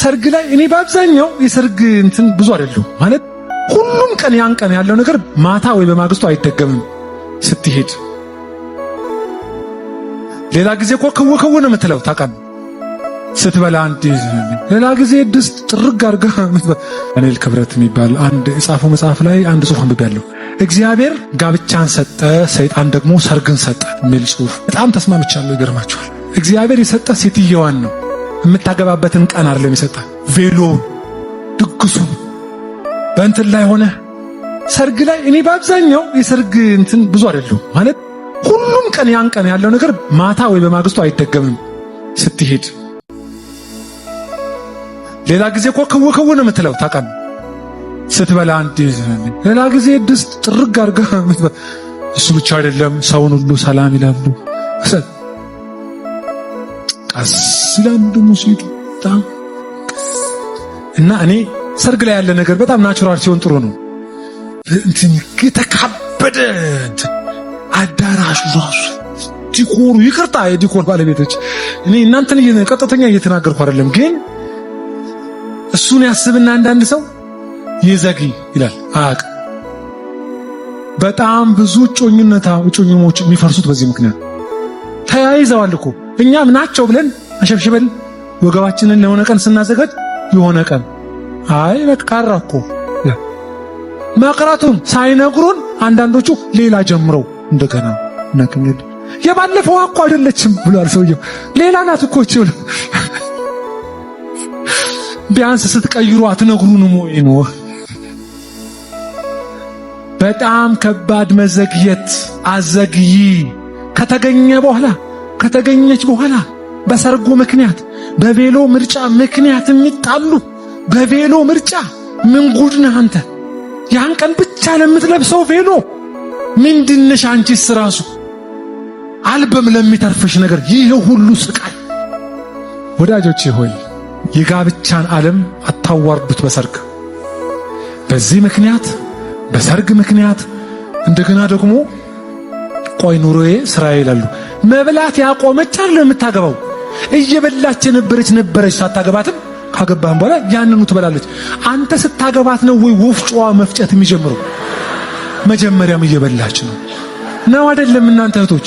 ሰርግ ላይ እኔ በአብዛኛው የሰርግ እንትን ብዙ አይደለሁም። ማለት ሁሉም ቀን ያን ቀን ያለው ነገር ማታ ወይ በማግስቱ አይደገምም። ስትሄድ ሌላ ጊዜ እኮ ክው ክው ነው የምትለው ታውቃለህ። ስትበላ አንድ ሌላ ጊዜ ድስት ጥርግ አድርገህ። ዳንኤል ክብረት የሚባል አንድ የጻፈው መጽሐፍ ላይ አንድ ጽሑፍ አንብቤያለሁ። እግዚአብሔር ጋብቻን ሰጠ፣ ሰይጣን ደግሞ ሰርግን ሰጠ የሚል ጽሑፍ በጣም ተስማምቻለሁ። ይገርማችኋል። እግዚአብሔር የሰጠ ሴትየዋን ነው፣ የምታገባበትን ቀን አይደለም የሰጠ። ቬሎውን፣ ድግሱን በእንትን ላይ ሆነ ሰርግ ላይ እኔ በአብዛኛው የሰርግ እንትን ብዙ አይደለሁም። ማለት ሁሉም ቀን ያን ቀን ያለው ነገር ማታ ወይ በማግስቱ አይደገምም። ስትሄድ ሌላ ጊዜ እኮ ክው ክው ነው የምትለው ታውቃለህ። ስትበላ አንድ ሌላ ጊዜ ድስት ጥርግ አድርገህ። እሱ ብቻ አይደለም፣ ሰውን ሁሉ ሰላም ይላሉ። ቀስ ይላሉ ደግሞ ሲሄዱ በጣም። እና እኔ ሰርግ ላይ ያለ ነገር በጣም natural ሲሆን ጥሩ ነው። እንትን የተካበደ እንትን አዳራሹ ራሱ decor ኡ፣ ይቅርታ የ decor ባለቤቶች፣ እኔ እናንተን ቀጥተኛ እየተናገርኩ አይደለም፣ ግን እሱን ያስብና አንዳንድ ሰው ይዘግይ ይላል፣ አያውቅም። በጣም ብዙ እጮኝነት እጮኝሞች የሚፈርሱት በዚህ ምክንያት ተያይዘዋል እኮ። እኛም ናቸው ብለን አሸብሽበን ወገባችንን ለሆነ ቀን ስናዘጋጅ የሆነ ቀን አይ በቃ ቀረ እኮ። መቅረቱን ሳይነግሩን አንዳንዶቹ ሌላ ጀምረው እንደገና እናገኛለን። የባለፈው እኮ አይደለችም ብሏል ሰውየው። ሌላ ናት እኮ እቺ። ቢያንስ ስትቀይሩ አትነግሩንም ወይ ነው? በጣም ከባድ መዘግየት። አዘግይ ከተገኘ በኋላ፣ ከተገኘች በኋላ በሰርጉ ምክንያት፣ በቬሎ ምርጫ ምክንያት የሚጣሉ። በቬሎ ምርጫ ምን ጉድ ነህ አንተ? ያን ቀን ብቻ ለምትለብሰው ቬሎ ምንድነሽ? አንቺስ ራሱ አልበም ለሚተርፍሽ ነገር ይህ ሁሉ ስቃይ። ወዳጆቼ ሆይ፣ የጋብቻን ዓለም አታዋርዱት በሰርግ። በዚህ ምክንያት፣ በሰርግ ምክንያት እንደገና ደግሞ ቆይ ኑሮዬ ስራዬ ይላሉ። መብላት ያቆመች አለ የምታገባው፣ እየበላች የነበረች ነበረች ሳታገባትም፣ ካገባህም በኋላ ያንኑ ትበላለች። አንተ ስታገባት ነው ወይ ወፍጮዋ መፍጨት የሚጀምረው? መጀመሪያም እየበላች ነው ነው አይደለም? እናንተ እህቶች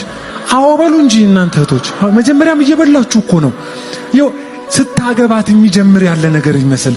አዎ በሉ እንጂ። እናንተ እህቶች መጀመሪያም እየበላችሁ እኮ ነው። ስታገባት የሚጀምር ያለ ነገር ይመስል